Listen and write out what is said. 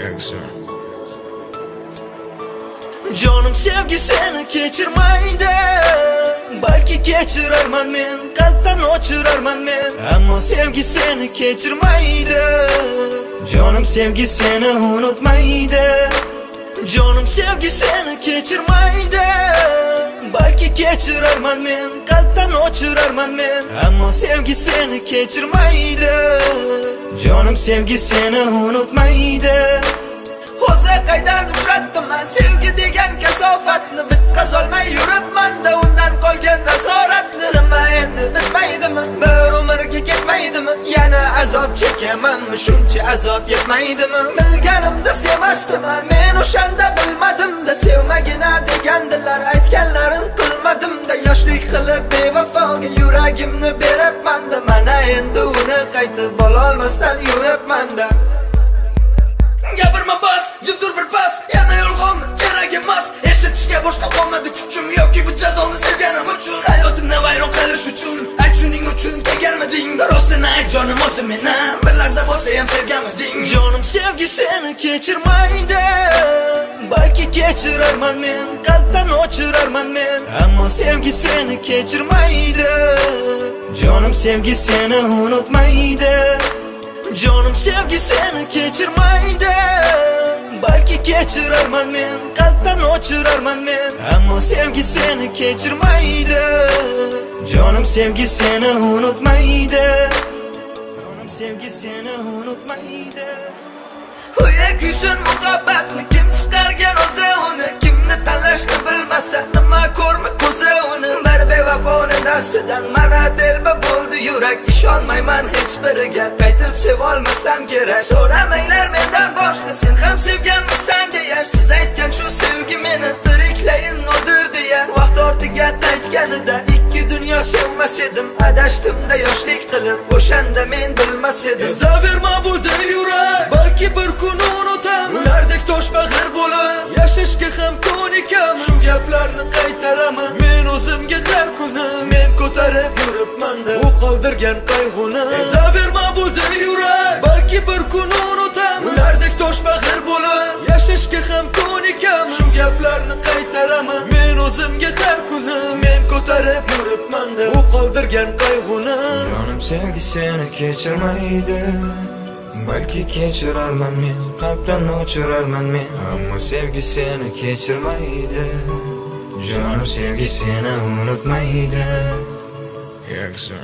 Exo. Jonim, sevgi seni kechirmaydi. Balki kechirarman men, qalbdan o'chirarman men, ammo sevgi seni kechirmaydi. Jonim, sevgi seni unutmaydi. Jonim, sevgi seni kechirmaydi. Balki kechirarman men, qalbdan o'chirarman men, ammo sevgi seni kechirmaydi. Jonim, sevgi seni unutmaydi. O'zi qaydan uchratdim man sevgi degan kasofatni? Bitqazolmay yuribman-da undan qolgan asoratni. Nima endi, bitmaydimi? Bir umrga ketmaydimi? Yana azob chekamanmi? Shuncha azob yetmaydimi? Bilganimda sevmasdim men o'shanda, bilmadim-da. Sevmagina degandilar, aytganlarin qilmadim-da. Yoshlik qilib bevafoga yuragimni beribman-da. Mana endi uni qaytib ololmasdan yuribman-da. Gapirma, bas, jim tur bir pas. Yana yolg'onmi? Kerak emas. Eshitishga boshqa qolmadi kuchim. Yoki bu jazoni sevganim uchun hayotimni vayron qilish uchun, ayt, shuning uchun kelganmiding? Rostini ayt, jonim, o'zi meni bir lahza bo'lsa ham sevganmiding? Jonim, sevgi seni kechirmaydi. Balki kechirarman men, qalbdan o'chirarman men, ammo sevgi seni kechirmaydi. Jonim, sevgi seni unutmaydi. Jonim, sevgi seni kechirmaydi. Balki kechirarman men, qalbdan o'chirarman men, ammo sevgi seni kechirmaydi. Jonim, sevgi seni unutmaydi. Jonim, sevgi seni unutmaydi. Uya kuysin muhabbatni kim chiqargan o'zi uni? Kimni tanlashni bilmasa, nima ko'rmi ko'zi uni? Bir bevafoni dastidan mana telba bo'ldi yurak. Ishonmayman hech biriga, qaytib sevolmasam kerak. So'ramanglar mendan boshqa, sen ham sevganmisan deya. Siz aytgan shu sevgi meni tiriklayin o'ldirdi deya. Vaqt ortiga qaytganida ikki dunyo sevmas edim. Adashdim-da yoshlik qilib, o'shanda men bilmas edim. Ezaverma bu dil, yurak. Balki bir kuni unutamiz. Ulardek toshbag'ir bo'lib yashashga ham ko'nikamiz. Shu gaplarni qaytaraman men o'zimga har kuni. Men ko'tarib yuribman-da u qoldirgan qayg'uni. Ezaverma bu dil, yurak. Balki bir kuni unutamiz. Ulardek toshbag'ir bo'lib yashashga ham ko'nikamiz. Shu gaplarni qaytaraman men o'zimga har kuni. Men ko'tarib yuribman-da u qoldirgan qayg'uni. Jonim, sevgi seni kechirmaydi. Balki kechirarman men, qalbdan o'chirarman men, ammo sevgi seni kechirmaydi. Jonim, sevgi seni unutmaydi. Exo.